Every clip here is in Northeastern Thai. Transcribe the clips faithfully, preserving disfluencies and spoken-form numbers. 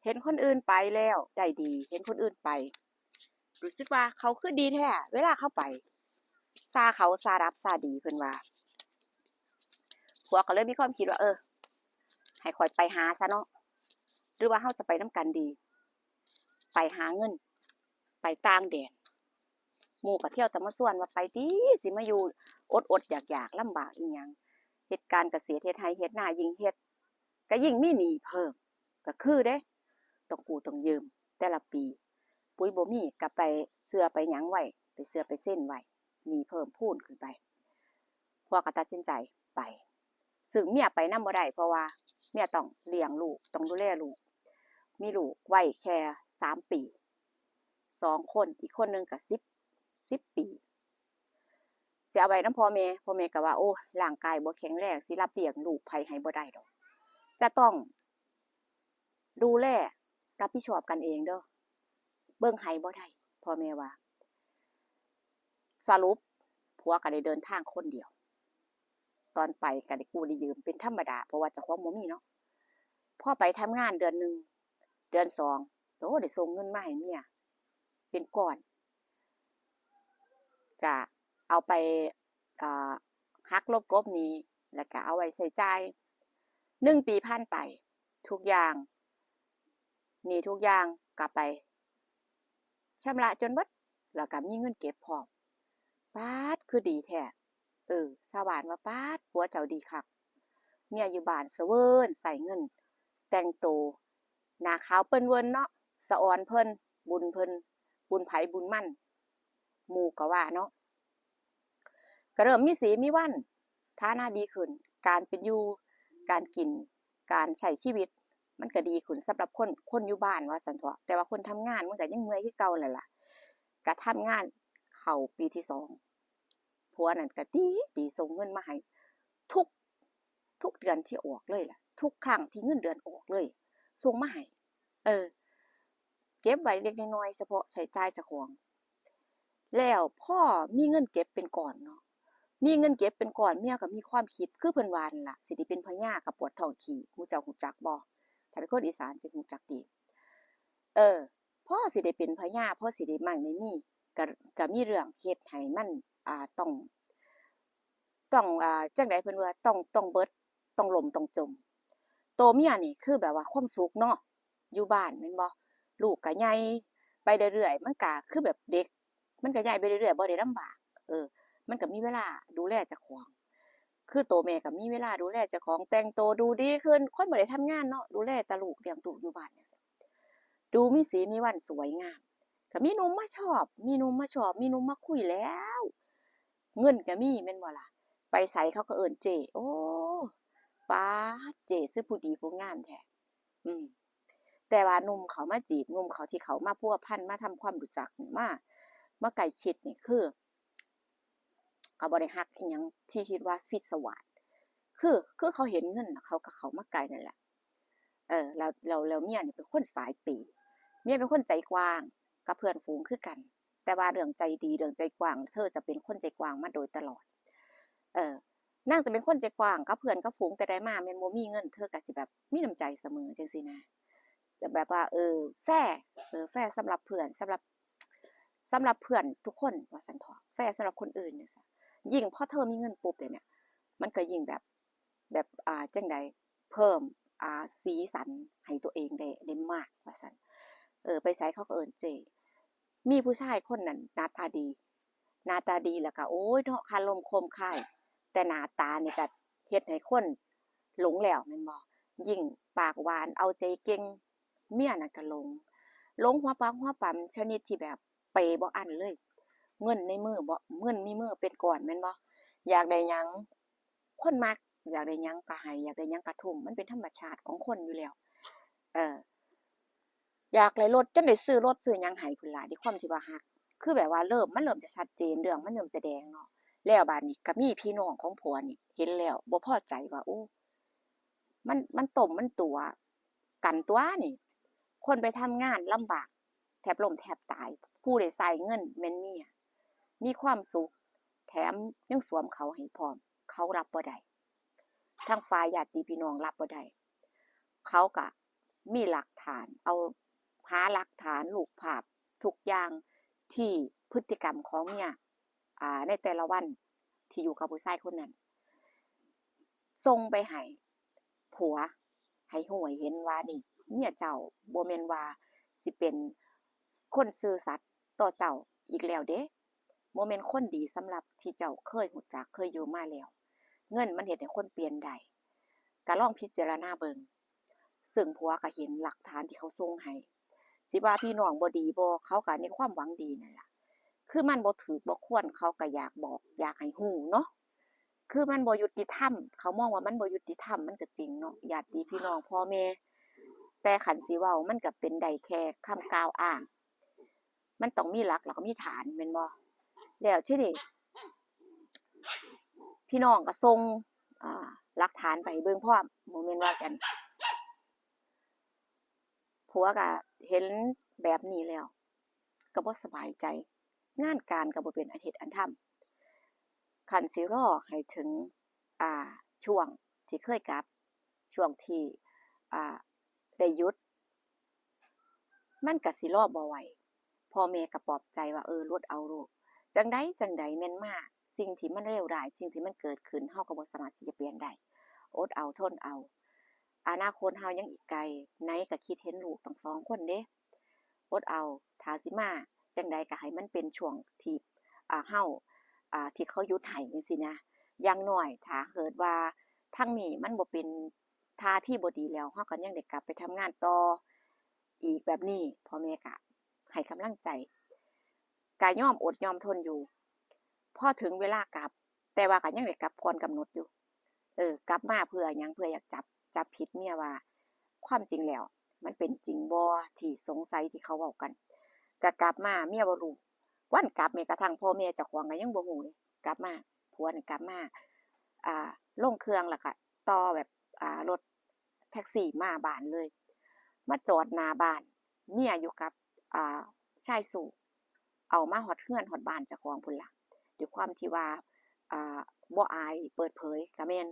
เห็นคนอื่นไปแล้วได้ดี เห็นคนอื่นไป รู้สึกว่าเขาคือดีแท้ เวลาเขาไป ซาเขาซารับซาดี เพิ่นว่า ผัวก็เลยมีความคิดว่า เออ ให้ข้อยไปหาซะเนาะ หรือว่าเฮาจะไปนำกันดี ไปหาเงิน ไปต่างแดน หมู่ก็เที่ยวแต่มาชวนว่าไปติ สิมาอยู่อดๆ อยากๆ ลำบากอีหยัง เฮ็ดการเกษตร เฮ็ดไร่เฮ็ดนา ยิ่งเฮ็ด ก็ยิ่งมีหนี้เพิ่ม ก็คือเด้ ต้องกู้ต้องยืมแต่ละปี ปุ๋ยบ่มีก็ไปเชื่อไปหยังไว้ ไปเชื่อไปเซ็นไว้ หนี้เพิ่มพูนขึ้นไป ผัวก็ตัดสินใจไป ซึ่งเมียไปนำบ่ได้ เพราะว่าเมียต้องเลี้ยงลูก ต้องดูแลลูก มีลูกไว้แค่สามปี สองคน อีกคนหนึ่งก็สิบ สิบปี สิเอาไว้นำพ่อแม่ พ่อแม่ก็ว่า โอ้ ร่างกายบ่แข็งแรง สิรับเลี้ยงลูกไผให้บ่ได้ดอก จะต้องดูแลรับผิดชอบกันเองเด้อ เบิ่งไห้บ่ได้ พ่อแม่ว่า สรุป ผัวก็ได้เดินทางคนเดียว ตอนไปก็ได้กู้ได้ยืมเป็นธรรมดา เพราะว่าเจ้าของบ่มีเนาะ พอไปทำงานเดือนหนึ่ง เดือนสอง โอ้ ได้ส่งเงินมาให้เมียเป็นก้อน ก็เอาไป อ่า หักลบกบหนี้ แล้วก็เอาไว้ใช้จ่าย หนึ่งปีผ่านไป ทุกอย่าง หนี้ทุกอย่างก็ไปชำระจนเบิด แล้วก็มีเงินเก็บพร้อม ป๊าด คือดีแท้ เออ ชาวบ้านว่า ป๊าด ผัวเจ้าดีคัก เมียอยู่บ้านเสวิญใช้เงิน แต่งโต หน้าขาวเปิ้นเวิ้นเนาะ สะออนเพิ่น บุญเพิ่น บุญไผบุญมัน หมู่ก็ว่าเนาะ ก็เริ่มมีสีมีวัน ฐานะดีขึ้น การเป็นอยู่ การกิน การใช้ชีวิต มันก็ดีขึ้นสำหรับคน คนอยู่บ้านว่าซั้นเถาะ แต่ว่าคนทำงานมันก็ยังเมื่อยคือเก่านั่นล่ะ ก็ทำงานเข้าปีที่สอง ผัวนั่นก็ดี ดีส่งเงินมาให้ทุก ทุกเดือนที่ออกเลยล่ะ ทุกครั้งที่เงินเดือนออกเลย ส่งมาให้ เออ เก็บไว้เล็กๆน้อยๆ เฉพาะใช้จ่ายเจ้าของ แล้วพอมีเงินเก็บเป็นก้อนเนาะ มีเงินเก็บเป็นก้อน เมียก็มีความคิดคือเพิ่นว่านั่นล่ะ สิได้เป็นพญากับปวดท้องขี้ หมู่เจ้าฮู้จักบ่ ถ้าเป็นคนอีสานสิฮู้จักติ เออ พอสิได้เป็นพญา พอสิได้มั่งได้มี ก็ ก็มีเรื่องเฮ็ดให้มัน อ่า ต้อง ต้อง อ่า จั่งใดเพิ่นว่า ต้อง ต้องเบิด ต้องล้ม ต้องจม โตเมียนี่คือแบบว่าความสุขเนาะ อยู่บ้านแม่นบ่ ลูกก็ใหญ่ไปเรื่อยๆ มันก็คือแบบเด็ก มันก็ใหญ่ไปเรื่อยๆ บ่ได้ลำบาก เออ มันก็มีเวลาดูแลเจ้าของ คือโตแม่ก็มีเวลาดูแลเจ้าของ แต่งโตดูดีขึ้น คนบ่ได้ทำงานเนาะ ดูแลแต่ลูก เลี้ยงลูกอยู่บ้านจั่งซี้ ดูมีสีมีวันสวยงาม ก็มีหนุ่มมาชอบ มีหนุ่มมาชอบ มีหนุ่มมาคุยแล้ว เงินก็มีแม่นบ่ล่ะ ไปไสเขาก็เอิ้นเจ้ โอ้ ป๊าด เจ้คือผู้ดีผู้งามแท้ อืม แต่ว่าหนุ่มเขามาจีบ หนุ่มเขาที่เขามาพัวพัน มาทำความรู้จักนี่ มา มาใกล้ชิดนี่ คือ ก็บ่ได้ฮักอิหยังที่คิดว่าพิศวาส คือ คือเขาเห็นเงินน่ะ เขาก็เข้ามาใกล้นั่นแหละ เออ แล้ว แล้ว แล้วเมียนี่เป็นคนสายเปย์ เมียเป็นคนใจกว้าง กับเพื่อนฝูงคือกัน แต่ว่าเรื่องใจดี เรื่องใจกว้าง เธอจะเป็นคนใจกว้างมาโดยตลอด เออ นางจะเป็นคนใจกว้างกับเพื่อนกับฝูง แต่ใดมาแม่นบ่มีเงิน เธอก็สิแบบมีน้ำใจเสมอจั่งซี้นะ แต่แบบว่า เออ แฟร์ เออ แฟร์สำหรับเพื่อน สำหรับ สำหรับเพื่อนทุกคนว่าซั้นเถาะ แฟร์สำหรับคนอื่นจั่งซี้ ยิ่งพอเธอมีเงินปุ๊บเนี่ย มันก็ยิ่งแบบ แบบ อ่า จั่งใด เพิ่ม อ่า สีสันให้ตัวเองได้ ได้มากว่าซั้น เออ ไปไสเขาก็เอิ้นเจ้ มีผู้ชายคนนั้นหน้าตาดี หน้าตาดีแล้วก็ โอ้ยเนาะ คารมโคมคาย แต่หน้าตานี่ก็เฮ็ดให้คนหลงแล้วแม่นบ่ ยิ่งปากหวานเอาใจเก่ง เมียนั่นก็หลง หลงหัวปักหัวปั๊มชนิดที่แบบเปย์บ่อั้นเลย เงินในมือบ่ เงินในมือเป็นก้อนแม่นบ่ อยากได้หยัง คนมัก อยากได้หยังก็ให้ อยากได้หยังก็ทุ่ม มันเป็นธรรมชาติของคนอยู่แล้ว เออ อยากได้รถจนได้ซื้อรถซื้อหยังให้พู้นล่ะ ด้วยความที่ว่าฮัก คือแบบว่าเริ่ม มันเริ่มจะชัดเจน เรื่องมันเริ่มจะแดงเนาะ แล้วบาดนี้ก็มีพี่น้องของผัวนี่เห็นแล้วบ่พอใจว่า โอ้ มัน มันต้มมันตั๋วกันตั๋วนี่ คนไปทำงานลำบากแทบล้มแทบตาย ผู้ได้ใช้เงินแม่นเมีย มีความสุข แถมยังสวมเขาให้พร้อม เขารับบ่ได้ ทางฝ่ายญาติพี่น้องรับบ่ได้ เขาก็ มีหลักฐาน เอาหาหลักฐาน รูปภาพทุกอย่างที่พฤติกรรมของเมีย อ่า ในแต่ละวันที่อยู่กับผู้ชายคนนั้น ส่งไปให้ผัว ให้ฮู้ให้เห็นว่านี่เมียเจ้าบ่แม่นว่าสิเป็นคนซื่อสัตย์ต่อเจ้าอีกแล้วเด้ บ่แม่นคนดีสำหรับที่เจ้าเคยรู้จักเคยอยู่มาแล้ว เงินมันเฮ็ดให้คนเปลี่ยนได้ ก็ลองพิจารณาเบิ่ง ซึ่งผัวก็เห็นหลักฐานที่เขาส่งให้ สิว่าพี่น้องบ่ดีบ่ เขาก็ในความหวังดีนั่นล่ะ คือมันบ่ถูกบ่ควร เขาก็อยากบอก อยากให้ฮู้เนาะ คือมันบ่ยุติธรรม เขามองว่ามันบ่ยุติธรรม มันก็จริงเนาะ ญาติพี่น้อง พ่อแม่ แต่คันสิเว้า มันก็เป็นได้แค่คำกล่าวอ้าง มันต้องมีหลัก แล้วก็มีฐาน แม่นบ่ แล้วทีนี้ พี่น้องก็ส่ง อ่า หลักฐานไปให้เบิ่งพร้อม บ่แม่นว่ากัน ผัวก็เห็นแบบนี้แล้ว ก็บ่สบายใจ งานการก็บ่เป็นอันเฮ็ดอันทำ คันสิรอให้ถึง อ่า ช่วงที่เคยกลับ ช่วงที่ อ่า ได้หยุด มันก็สิรอบ่ไหว พ่อแม่ก็ปลอบใจว่า เออ อดเอาลูก จั่งใดจั่งใดแม่นมา สิ่งที่มันเลวร้าย สิ่งที่มันเกิดขึ้น เฮาก็บ่สามารถที่จะเปลี่ยนได้ อดเอา ทนเอา อนาคตเฮายังอีกไกล ไหนก็คิดเห็นลูกทั้งสองคนเด้ อดเอา ถ้าสิมาจั่งใดก็ให้มันเป็นช่วงที่ อ่า เฮา อ่า ที่เขาหยุดให้จั่งซี้นะ อย่างน้อยถ้าเกิดว่าทางนี้มันบ่เป็นท่าทีบ่ดีแล้ว เฮาก็ยังได้กลับไปทำงานต่ออีกแบบนี้ พ่อแม่ก็ให้กำลังใจ ก็ยอมอดยอมทนอยู่ พอถึงเวลากลับ แต่ว่าก็ยังได้กลับก่อนกำหนดอยู่ เออ กลับมาเพื่อหยัง เพื่ออยากจับ จับผิดเมียว่า ความจริงแล้วมันเป็นจริงบ่ที่สงสัยที่เขาเว้ากัน ก็กลับมาเมียบ่รู้ วันกลับแม้กระทั่งพ่อแม่เจ้าของก็ยังบ่รู้เลย กลับมา ผัวนี่กลับมา อ่า ลงเครื่องแล้วก็ต่อแบบ อ่า รถแท็กซี่มาบ้านเลย มาจอดหน้าบ้าน เมียอยู่กับ อ่า ชายชู้ เอามาฮอดเฮือนฮอดบ้านเจ้าของพู้นล่ะ ด้วยความที่ว่า อ่า บ่อายเปิดเผย ก็แม่น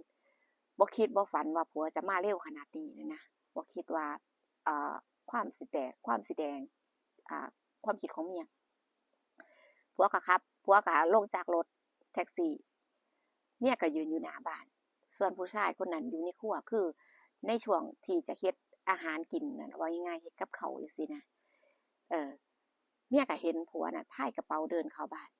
บ่คิดบ่ฝันว่าผัวจะมาเร็วขนาดนี้นะ บ่คิดว่า อ่า ความสิแตก ความสิแดง อ่า ความคิดของเมีย ผัวก็ขับ ผัวก็ลงจากรถแท็กซี่ เมียก็ยืนอยู่หน้าบ้าน ส่วนผู้ชายคนนั้นอยู่ในครัว คือในช่วงที่จะเฮ็ดอาหารกินนั่น เว้าง่ายๆ เฮ็ดกับข้าวจั่งซี้นะ เออ เมียก็เห็นผัวน่ะพายกระเป๋าเดินเข้าบ้าน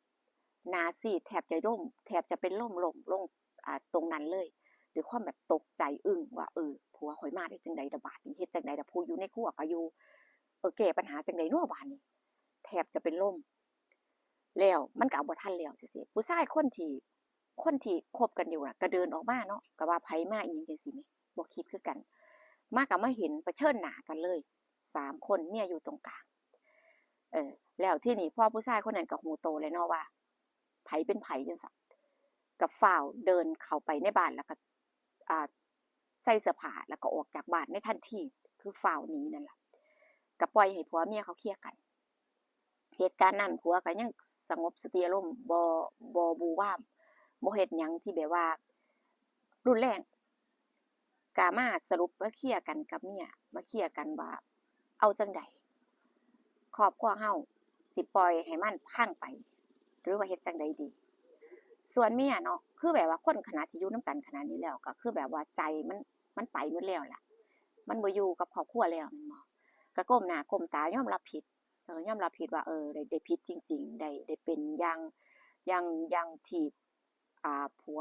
หน้าซีดแทบจะล้ม แทบจะเป็นลม ล้มลง อ่า ตรงนั้นเลย ด้วยความแบบตกใจอึ้งว่า เออ ผัวข้อยมาได้จั่งใดล่ะบาดนี้ เฮ็ดจั่งใดล่ะ ผู้อยู่ในครัวก็อยู่ เออ แก้ปัญหาจั่งใดน้อบาดนี้ แทบจะเป็นลม แล้วมันก็เอาบ่ทันแล้วจั่งซี้ ผู้ชายคนที่ คนที่คบกันอยู่น่ะ ก็เดินออกมาเนาะ ก็ว่าไผมาอีหยังจั่งซี้แหม บ่คิดคือกัน มาก็มาเห็นเผชิญหน้ากันเลย สามคน เมียอยู่ตรงกลาง เออ แล้วทีนี้พอผู้ชายคนนั้นก็ฮู้โตแล้วเนาะว่า ไผเป็นไผจั่งซั้น ก็ฟ้าวเดินเข้าไปในบ้าน แล้วก็ อ่า ใส่เสื้อผ้า แล้วก็ออกจากบ้านในทันที คือฟ้าวหนีนั่นล่ะ ก็ปล่อยให้ผัวเมียเขาเคลียร์กัน เหตุการณ์นั้นผัวก็ยังสงบสติอารมณ์ บ่ บ่บู่วาม บ่เฮ็ดหยังที่แบบว่ารุนแรง ก็มาสรุปมาเคลียร์กันกับเมีย มาเคลียร์กันว่า เอาจั่งใด ครอบครัวเฮาสิปล่อยให้มันพังไป หรือว่าเฮ็ดจั่งใดดี ส่วนเมียเนาะ คือแบบว่าคนขนาดที่อยู่นำกันขนาดนี้แล้ว ก็คือแบบว่าใจมัน มันไปหมดแล้วล่ะ มันบ่อยู่กับครอบครัวแล้วแม่นบ่ ก็ก้มหน้าก้มตายอมรับผิด เออ ยอมรับผิดว่า เออ ได้ ได้ผิดจริงๆ ได้ ได้เป็นอย่าง อย่าง อย่างที่ อ่า ผัว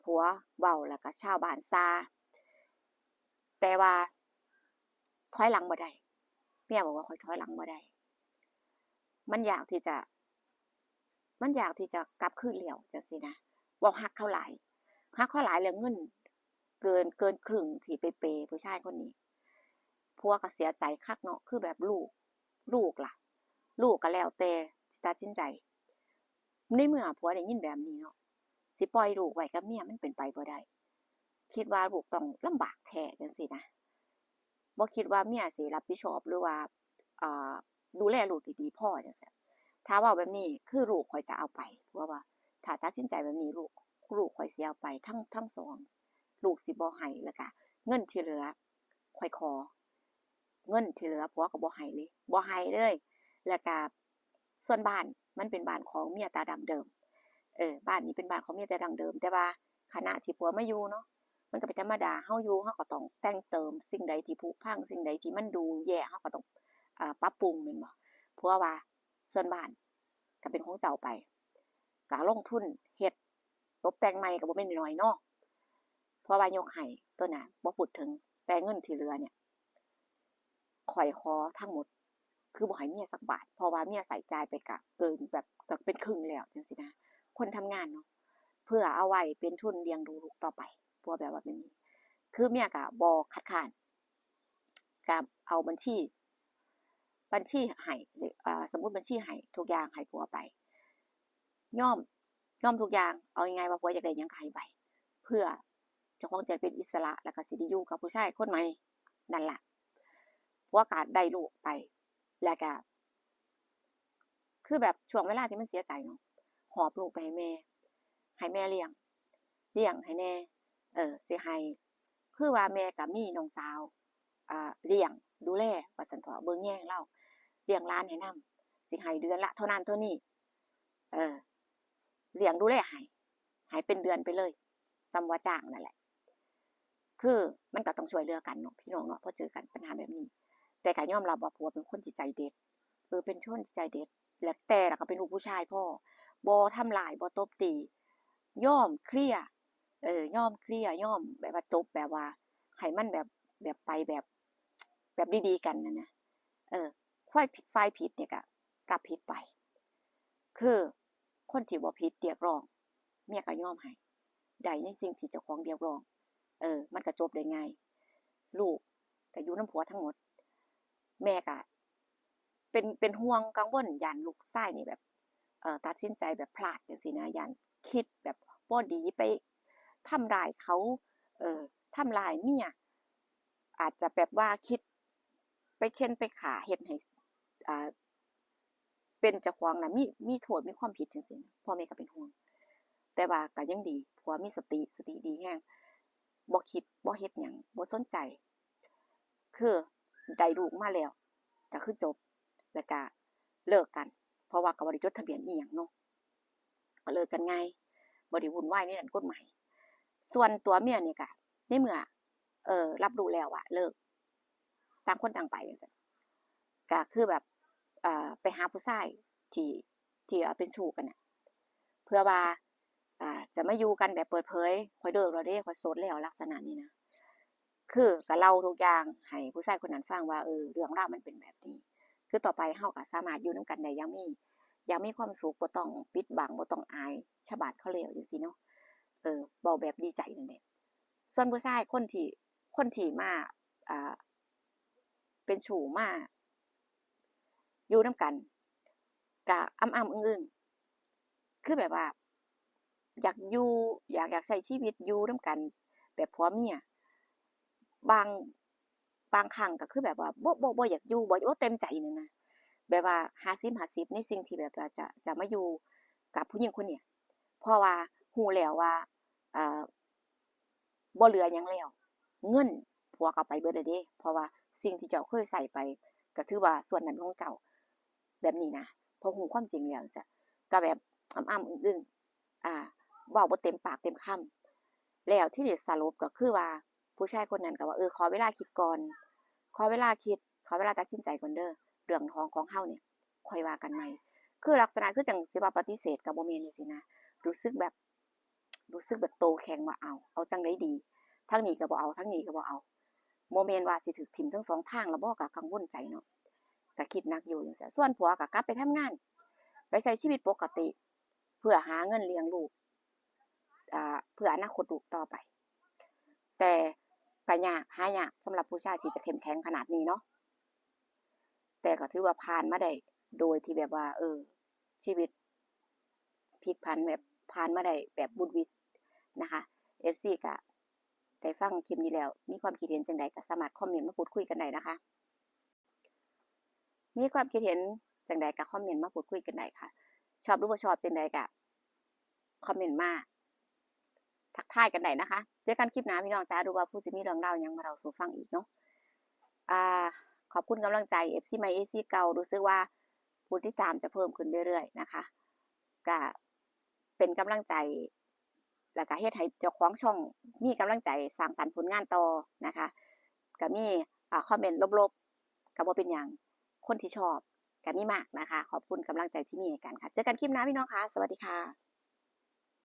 ผัวเว้า แล้วก็ชาวบ้านซา แต่ว่าถอยหลังบ่ได้ เมียบอกว่าข้อยถอยหลังบ่ได้ มันอยากที่จะ มันอยากที่จะกลับคืนแล้วจั่งซี้นะ เว้าฮักเขาหลาย ฮักเขาหลายแล้วเงินเกิน เกินครึ่งที่ไปเปย์ผู้ชายคนนี้ ผัวก็เสียใจคักเนาะ คือแบบลูก ลูกล่ะ ลูกก็แล้วแต่สิตัดสินใจ ในเมื่อผัวได้ยินแบบนี้เนาะ สิปล่อยลูกไว้กับเมียมันเป็นไปบ่ได้ คิดว่าลูกต้องลำบากแท้จั่งซี้นะ บ่คิดว่าเมียสิรับผิดชอบ หรือว่า เอ่อ ดูแลลูกได้ดีพอจั่งซี้ ถ้าเว้าแบบนี้คือลูกข้อยจะเอาไป ผัวว่า ถ้าตัดสินใจแบบนี้ลูก ลูกข้อยสิเอาไปทั้ง ทั้งสอง ลูกสิบ่ให้ แล้วก็เงินที่เหลือข้อยขอ เงินที่เหลือผัวก็บ่ให้เลย บ่ให้เลย แล้วก็ส่วนบ้านมันเป็นบ้านของเมียแต่ดั้งเดิม เออ บ้านนี้เป็นบ้านของเมียแต่ดั้งเดิม แต่ว่าขณะที่ผัวมาอยู่เนาะ มันก็เป็นธรรมดา เฮาอยู่ เฮาก็ต้องแต่งเติมสิ่งใดที่ผุพัง สิ่งใดที่มันดูแย่ เฮาก็ต้อง อ่า ปรับปรุงแม่นบ่ ผัวว่าส่วนบ้านก็เป็นของเจ้าไป ก็ลงทุนเฮ็ดตกแต่งใหม่ก็บ่แม่นน้อยเนาะ ผัวว่ายกให้ ตัวน่ะบ่พูดถึง แต่เงินที่เหลือเนี่ย ข้อยขอทั้งหมด คือบ่ให้เมียสักบาท เพราะว่าเมียใช้จ่ายไปก็เกินแบบ ก็เป็นครึ่งแล้วจั่งซี้นะ คนทำงานเนาะ เพื่อเอาไว้เป็นทุนเลี้ยงดูลูกต่อไป ผัวแบบว่าแบบนี้ คือเมียก็บ่คัดค้าน ก็เอาบัญชี บัญชีให้ เอ่อ สมุดบัญชีให้ ทุกอย่างให้ผัวไป ยอม ยอมทุกอย่าง เอาง่ายๆว่าผัวอยากได้หยังก็ให้ไป เพื่อเจ้าของจะเป็นอิสระ แล้วก็สิได้อยู่กับผู้ชายคนใหม่นั่นล่ะ ผัวก็ได้ลูกไป แล้วก็ คือแบบช่วงเวลาที่มันเสียใจเนาะ หอบลูกไปให้แม่ ให้แม่เลี้ยง เลี้ยงให้แน่ เออ สิให้ คือว่าแม่ก็มีน้องสาว อ่า เลี้ยงดูแล ว่าซั้นเถาะ เบิ่งแยงลาว เลี้ยงหลานให้นำ สิให้เดือนละเท่านั้นเท่านี้ เออ เลี้ยงดูแลให้ ให้เป็นเดือนไปเลย ส่ำว่าจ้างนั่นแหละ คือมันก็ต้องช่วยเหลือกันเนาะพี่น้องเนาะ พอเจอกันปัญหาแบบนี้ แต่ก็ยอมรับว่าผัวเป็นคนที่ใจเด็ด เออ เป็นคนที่ใจเด็ด และแต่ละก็เป็นลูกผู้ชายพ่อ บ่ทำร้าย บ่ตบตี ยอมเคลียร์ เออ ยอมเคลียร์ ยอมแบบว่าจบแบบว่า ให้มันแบบ แบบไปแบบ แบบดีๆกันน่ะนะ เออ ฝ่ายผิด ฝ่ายผิดเนี่ยก็รับผิดไป คือคนที่บ่ผิดเรียกร้อง เมียก็ยอมให้ ได้ในสิ่งที่เจ้าของเรียกร้อง เออ มันก็จบได้ง่าย ลูกก็อยู่นำผัวทั้งหมด แม่ก็เป็น เป็นห่วงกังวล ย้านลูกชายนี่แบบ เอ่อ ตัดสินใจแบบพลาดจั่งซี้นะ ย้านคิดแบบบ่ดี ไปทำร้ายเขา เอ่อ ทำร้ายเมีย อาจจะแบบว่าคิดไปเฆ่นไปฆ่า เฮ็ดให้ อ่า เป็นเจ้าของน่ะ มี มีโทษ มีความผิดจั่งซี้นะ พ่อแม่ก็เป็นห่วง แต่ว่าก็ยังดี ผัวมีสติ สติดีแฮง บ่คิด บ่เฮ็ดหยัง บ่สนใจ คือได้ลูกมาแล้ว ก็คือจบ แล้วก็เลิกกัน เพราะว่าก็บ่ได้จดทะเบียนอิหยังเนาะ ก็เลิกกันง่าย บ่ได้วุ่นวายในด้านกฎหมาย ส่วนตัวเมียนี่ก็ ในเมื่อ เอ่อ รับรู้แล้วว่าเลิก ต่างคนต่างไปจั่งซี้ ก็คือแบบ เอ่อ ไปหาผู้ชายที่ ที่ เอ่อ เป็นชู้กันน่ะ เพื่อว่า อ่า จะมาอยู่กันแบบเปิดเผย ข้อยเลิกแล้วเด้ ข้อยโสดแล้ว ลักษณะนี้นะ คือก็เล่าทุกอย่างให้ผู้ชายคนนั้นฟังว่า เออ เรื่องราวมันเป็นแบบนี้ คือต่อไปเฮาก็สามารถอยู่นำกันได้อย่างมี อย่างมีความสุข บ่ต้องปิดบัง บ่ต้องอายชาวบ้านเขาแล้วจั่งซี้เนาะ เออ เว้าแบบดีใจนั่นแหละ ส่วนผู้ชายคนที่ คนที่มา อ่า เป็นชู้มา อยู่นำกัน ก็อ่ำๆอึ้งๆ คือแบบว่า อยากอยู่ อยาก อยากใช้ชีวิตอยู่นำกันแบบผัวเมีย บาง บางครั้งก็คือแบบว่าบ่ บ่ บ่อยากอยู่ บ่ บ่เต็มใจนั่นนะ แบบว่าห้าสิบห้าสิบ ในสิ่งที่แบบว่าจะ จะมาอยู่กับผู้หญิงคนเนี้ย เพราะว่ารู้แล้วว่า เอ่อ บ่เหลือหยังแล้ว เงินผัวก็เอาไปเบิดแล้วเด้ เพราะว่าสิ่งที่เจ้าเคยใช้ไป ก็ถือว่าส่วนนั้นของเจ้า แบบนี้นะ พอรู้ความจริงแล้วจั่งซี้ ก็แบบอ่ำๆอึ้งๆ อ่า เว้าบ่เต็มปากเต็มคำ แล้วทีนี้สรุปก็คือว่า ผู้ชายคนนั้นก็ว่า เออ ขอเวลาคิดก่อน ขอเวลาคิด ขอเวลาตัดสินใจก่อนเด้อ เรื่องของ ของเฮาเนี่ย ค่อยว่ากันใหม่ คือลักษณะคือจั่งสิว่าปฏิเสธก็บ่แม่นจั่งซี้นะ รู้สึกแบบ รู้สึกแบบโต้แข็งว่า เอา เอาจั่งใดดี ทางนี้ก็บ่เอา ทางนี้ก็บ่เอา บ่แม่นว่าสิถูกถิ่มทั้งสองทางละบ่ ก็กังวลใจเนาะ ก็คิดหนักอยู่จั่งซี้ ส่วนผัวก็กลับไปทำงาน ไปใช้ชีวิตปกติ เพื่อหาเงินเลี้ยงลูก อ่า เพื่ออนาคตลูกต่อไป แต่ก็ยาก หายากสำหรับผู้ชายที่จะเข้มแข็งขนาดนี้เนาะ แต่ก็ถือว่าผ่านมาได้โดยที่แบบว่า เออ ชีวิตพลิกผันแบบผ่านมาได้แบบบุดหวิดนะคะ เอฟซี ก็ได้ฟังคลิปนี้แล้ว มีความคิดเห็นจั่งใดก็สามารถคอมเมนต์มาพูดคุยกันได้นะคะ มีความคิดเห็นจั่งใดก็คอมเมนต์มาพูดคุยกันได้ค่ะ ชอบหรือบ่ชอบจั่งใดก็คอมเมนต์มาทักทายกันได้นะคะ เจอกันคลิปหน้าพี่น้องจ๋า ดูว่าผู้สิมีเรื่องราวหยังมาเล่าสู่ฟังอีกเนาะ อ่า ขอบคุณกำลังใจ เอฟซี ใหม่ เอฟซี เก่า รู้สึกว่าผู้ติดตามจะเพิ่มขึ้นเรื่อยๆนะคะ ก็เป็นกำลังใจ แล้วก็เฮ็ดให้เจ้าของช่องมีกำลังใจสร้างสรรค์ผลงานต่อนะคะ ก็มีอ่าคอมเมนต์ลบๆ ก็บ่เป็นหยัง คนที่ชอบก็มีมากนะคะ ขอบคุณกำลังใจที่มีให้กันค่ะ เจอกันคลิปหน้าพี่น้องค่ะ สวัสดีค่ะ